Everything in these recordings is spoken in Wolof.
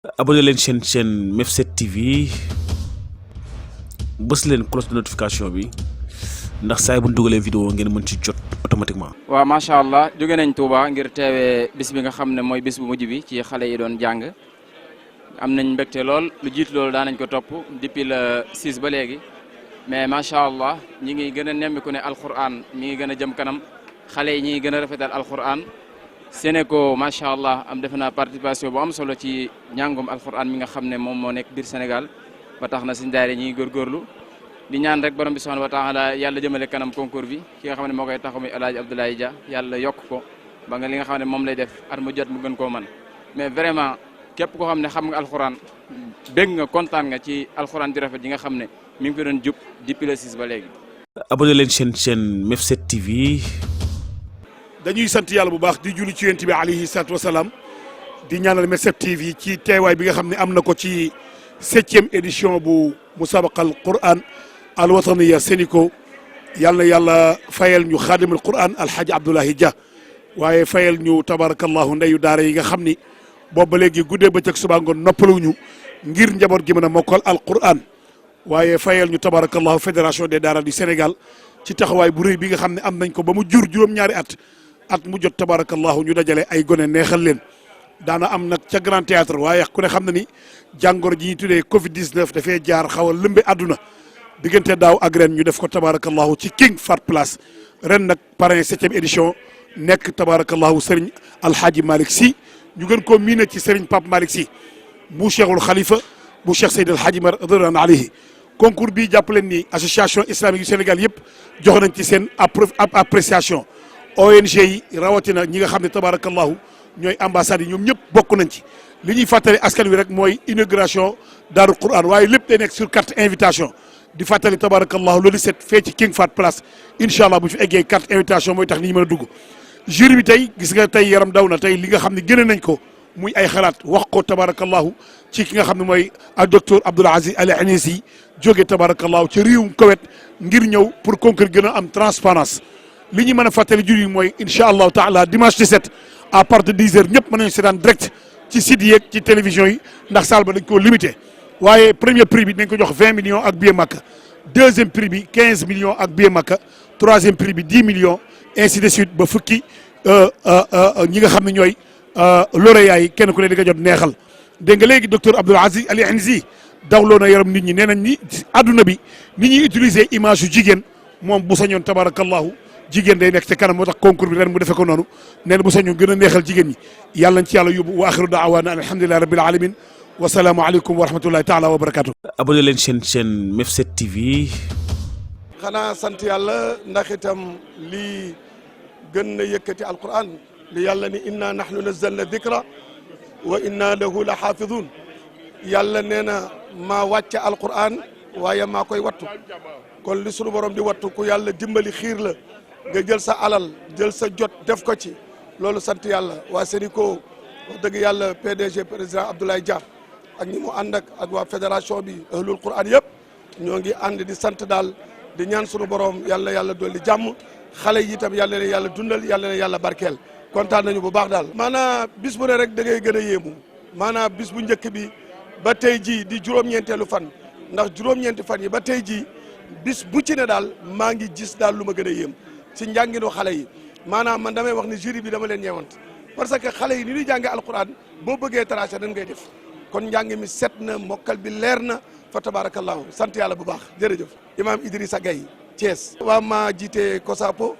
abonné leen chaîne Mef7 TV bës leen cloche de notification bi ndax saa bu ñu dugalee vidéo ngeen mën ci jot automatiquement. waaw macha allah jóge nañ Touba ngir teewee bis bi nga xam ne mooy bis bu mujj bi ci xale yi doon jàng am nañ mbégte lool lu jiitu loolu daan nañ ko topp depuis le 6 ba léegi mais macha allah ñi ngi gën a nemmiku ne alquran mi ngi gën a jëm kanam xale yi ñi ngi gën a rafetal alquran Sénégal macha allah am defe naa participation bu am solo ci njàngum alquran mi nga xam ne moom moo nekk biir Sénégal ba tax na suñu daayira ñi ngi góorgóorlu di ñaan rek borom bi subhanahu wa taala yàlla jëmale kanam concours bi ki nga xam ne moo koy taxawu muy El Hadj Abdoulaye Dia yàlla yokk ko ba nga li nga xam ne moom lay def at mu jot mu gën koo mën mais vraiment képp koo xam ne xam nga alxuraan bég nga kontaan nga ci alxuraan di rafet yi nga xam ne mi ngi fi doon jub depuis le 6 ba léegi. abonné leen chaîne Mef7 TV. dañuy sant yàlla bu baax di julli ci yonent bi alayhi salaatu wasalaam di ñaanal Mef7 TV ci teewaay bi nga xam ne am na ko ci 7e édition bu musabaqal Qur'an al wataniya Sénico yàlla na yàlla fayal ñu xaadimul Qur'an alxaaji Abdoulaye Dia waaye fayal ñu tabarakallahu ndeyu daara yi nga xam ni boobu ba léegi guddee bëccëg suba ngoon noppaluñu ngir njaboot gi mën a mokkal al Qur'an waaye fayal ñu tabarakallahu fédération des daara du Sénégal ci taxawaay bu rëy bi nga xam ne am nañ ko ba mu jur juróom-ñaari at mu jot tabarakallahu ñu dajale ay gone neexal leen daana am nag ca Grand Théâtre waaye ku ne xam na ni jàngoro ji ñuy tuddee Covid 19 dafay jaar xaw a lëmbe àdduna diggante daaw ak ren ñu def ko tabarakallahu ci King Fahd Palace ren nag parrain 7e édition nekk tabarakallahu Serigne Alhaji Malick Sy ñu gën koo miine ci Serigne Pape Malick Sy bu Cheikhul Khalifa bu Cheikh Seydi Alhaji Mar radiyallahu alayhi concours bi jàpp leen ni association islamique yu Sénégal yëpp jox nañ ci seen appréciation ONG yi rawatina ñi nga xam ne tabarakallahu ñooy ambassades yi ñoom ñëpp bokk nañ ci li ñuy fàttali askan wi rek mooy inauguration Daaru Qur'an waaye lépp day nekk sur carte invitation di fàttali tabarakallahu loolu set fee ci King Fahd Palace incha allah bu ñu fi eggee carte invitation mooy tax ni ñu mën a dugg jury bi tey gis nga tey yaram daw na tey li nga xam ne génne nañ ko muy ay xalaat wax ko tabarakallahu ci ki nga xam ne mooy ak docteur Abdoul Aziz Al Anisi jóge tabarakallahu ci réewum Koweït ngir ñëw pour concours gën a am transparence li ñu mën a fàttali jury yi mooy incha allahu taala dimanche 17 à partir de 10 heures ñëpp mën nañu seetaan direct ci site yeeg ci télévision yi ndax salle ba dañ koo limité waaye premier prix bi dañ ko jox 20 millions ak billet Makka deuxième prix bi 15 millions ak billet Makka troisième prix bi 10 millions ainsi de suite ba fukki ñi nga xam ne ñooy lauréats yi kenn ku ne di nga jot neexal dégg nga léegi docteur Abdoul Aziz Al Anisi dawloo na yaram nit ñi nee nañ ni adduna bi ni ñuy utiliser image yu jigéen moom bu sañoon tabarakallahu jigéen day nekk ci kanam moo tax concours bi ren mu defee ko noonu nee na bu sañoon gën a neexal jigéen ñi yàlla nañ ci yàlla yóbbu wa axiru daawaana an alhamdulillahi rabbil alamin wa salaamu aleykum wa rahmatullahi taala wa barakatuh. abonné leen chaîne Mef7 TV. xanaa sant yàlla ndax itam lii gën na yëkkati alquran li yàlla ni inna nahnu nazzalna dikra wa inna lahu la xaafidun yàlla nee na maa wàcce alquran waaye maa koy wattu kon li sunu borom di wattu ku yàlla dimbali xiir la nga jël sa alal jël sa jot def ko ci loolu sant yàlla waa Sénico wax dëgg yàlla PDG président Abdoulaye Dia ak ñi mu ànd ak waa fédération bi ahlul quran yëpp ñoo ngi ànd di sant daal di ñaan sunu borom yàlla dolli jàmm xale yi itam yàlla na yàlla dundal yàlla na yàlla barkeel kontaan nañu bu baax daal. maanaam bis bu ne rek da ngay gën a yéemu maanaam bis bu njëkk bi ba tey jii di juróom-ñeenteelu fan ndax juróom-ñeenti fan yi ba tey jii bis bu ci ne daal maa ngi gis daal lu ma gën a yéem ci njànginu xale yi maanaam man damay wax ni jury bi dama leen ñeewant parce que xale yi ni ñuy jàngee alquran boo bëggee tracé dañ ngay def kon njàng mi set na mokkal bi leer na fa tabarakallahu sant yàlla bu baax jërëjëf imam Idrissa Gaye Thiès. waa maa jiite COSAPO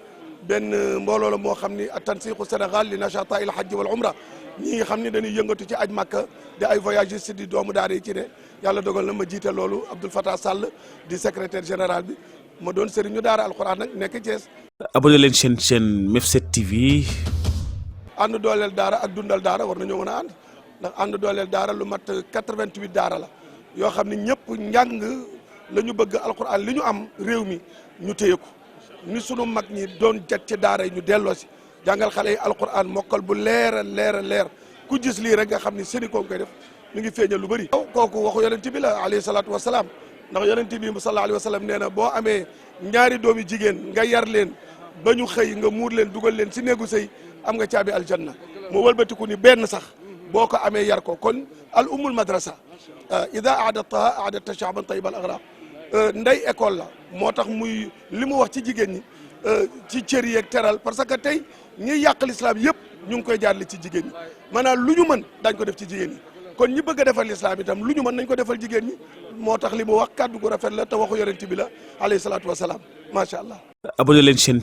benn mbooloo la moo xam ni tansiqu Sénégal li nachata il hajj wal umra ñi nga xam ni dañuy yëngatu ci aj Makka di ay voyagistes di doomu daara yi ci ne yàlla dogal na ma jiite loolu Abdoul Fattah Sall di secrétaire général bi ma doon sëriñu daara alquran nag nekk Thiès. abonné leen chaîne Mef7 TV. ànd dooleel daara ak dundal daara war nañoo mën a ànd ndax ànd dooleel daara lu mat 88 daara la yoo xam ne ñëpp njàng la ñu bëgg alquran li ñu am réew mi ñu téye ko ni sunu mag ñi doon jat ci daara yi ñu delloo si jàngal xale yi alquran mokkal bu leer a leer ku gis lii rek nga xam ni Sénico koy def mi ngi feeñal lu bëri. kooku waxu yonent bi la alayhi salaatu wa salaam ndax yonent bi sallallahu alayhi wa sallam nee na boo amee ñaari doomi jigéen nga yar leen ba ñu xëy nga muur leen dugal leen si néegu sëy am nga caabi aljanna mu wëlbatiku ni benn sax boo ko amee yar ko kon al ummul madrasa ida aadataha aadata shaaban tayyibal agraq ndey école la moo tax muy li mu wax ci jigéen ñi ci cër yeeg teral parce que tey ñiy yàq l'islam yëpp ñu ngi koy jaarale ci jigéen ñi maanaam lu ñu mën dañ ko def ci jigéen ñi kon ñi bëgg a defal l'islam itam lu ñu mën nañ ko defal jigéen ñi moo tax li mu wax kàddu gu rafet la te waxu yonent bi la alayhi salaatu wasalaam macha allah. abonné leen chaîne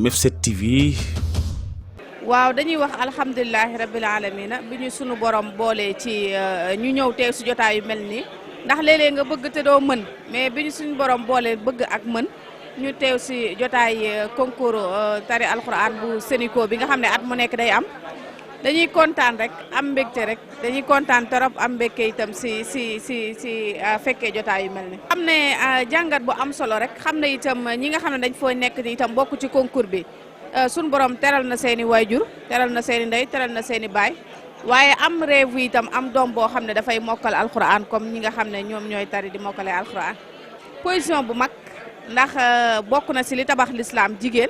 MEF7 TV. waaw dañuy wax alhamdulilahi rabbil alamina bi ñu sunu borom boole ci ñu ñëw teew si jotaay yu mel nii ndax léeg-léeg nga bëgg te doo mën mais bi ñu suñu borom boole bëgg ak mën ñu teew si jotaay concours tari alquran bu Sénico bi nga xam ne at mu nekk day am dañuy kontaan rek am mbégte rek dañuy kontaan trop am mbégte itam si fekkee jotaay yu mel ni xam ne jàngat bu am solo rek xam ne itam ñi nga xam ne dañ foo nekk ni itam bokk ci concours bi suñu borom teral na seen i waajur teral na seen i ndey teral na seen i baay waaye am rêve itam am doom boo xam ne dafay mokkal alquran comme ñi nga xam ne ñoom ñooy tari di mokkale alquran position bu mag ndax bokk na si li tabax l'islam jigéen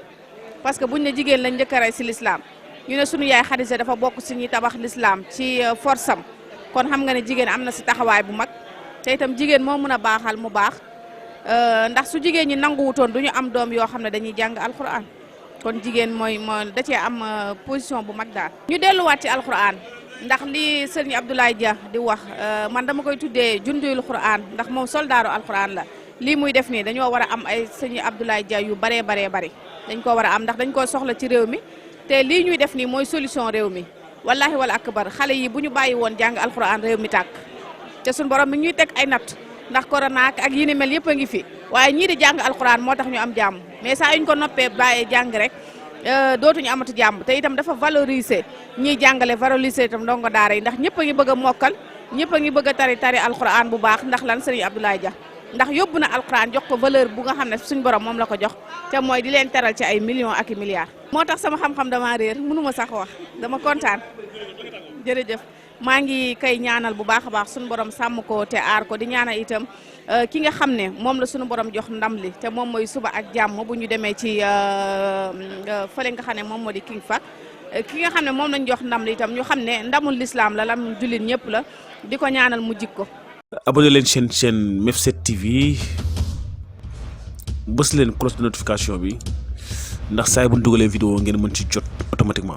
parce que buñ ne jigéen lañ njëkk a rey si l'islam ñu ne sunu yaay Xadija dafa bokk si ñi tabax l'islam ci force am kon xam nga ne jigéen am na si taxawaay bu mag te itam jigéen moo mun a baaxal mu baax ndax su jigéen ñi nanguwutoon du ñu am doom yoo xam ne dañuy jàng alquran kon jigéen mooy da cee am position bu mag daal. ñu delluwaat ci alquran ndax li sëñ Abdoulaye Dia di wax man dama koy tuddee junduyul quran ndax moom soldaaru alquran la lii muy def nii dañoo war a am ay sëñ Abdoulaye Dia yu baree bari dañ ko war a am ndax dañ koo soxla ci réew mi te lii ñuy def nii mooy solution réew mi wallahi wala akbar xale yi bu ñu bàyyi woon jàng alquran réew mi tàkk te suñu borom mi ñuy teg ay natt ndax corona ak yi ni mel yëpp a ngi fi waaye ñii di jàng alquran moo tax ñu am jàmm mais saa yuñ ko noppee bàyyee jàng rek dootuñu amatu jàmm te itam dafa valoriser ñiy jàngale valoriser itam ndongo daara yi ndax ñëpp a ngi bëgg a mokkal ñëpp a ngi bëgg a tari alquran bu baax ndax lan sëriñ Abdoulaye Dia ndax yóbbu na alquran jox ko valeur bu nga xam ne suñ borom moom la ko jox te mooy di leen teral ci ay millions ak i milliards. moo tax sama xam-xam dama réer mënuma sax wax dama kontaan jërëjëf maa ngi kay ñaanal bu baax a baax suñu borom sàmm ko te aar ko di ñaanal itam ki nga xam ne moom la suñu borom jox ndam li te moom mooy suba ak jàmm bu ñu demee ci fële nga xam ne moom moo di King Fahd ki nga xam ne moom lañ jox ndam li itam ñu xam ne ndamul l'islam la lam jullit ñëpp la di ko ñaanal mu jik ko. abonné leen chaîne MEF7 TV bës leen cloche de notification bi ndax saa bu ñu dugalee vidéo ngeen mën ci jot automatiquement.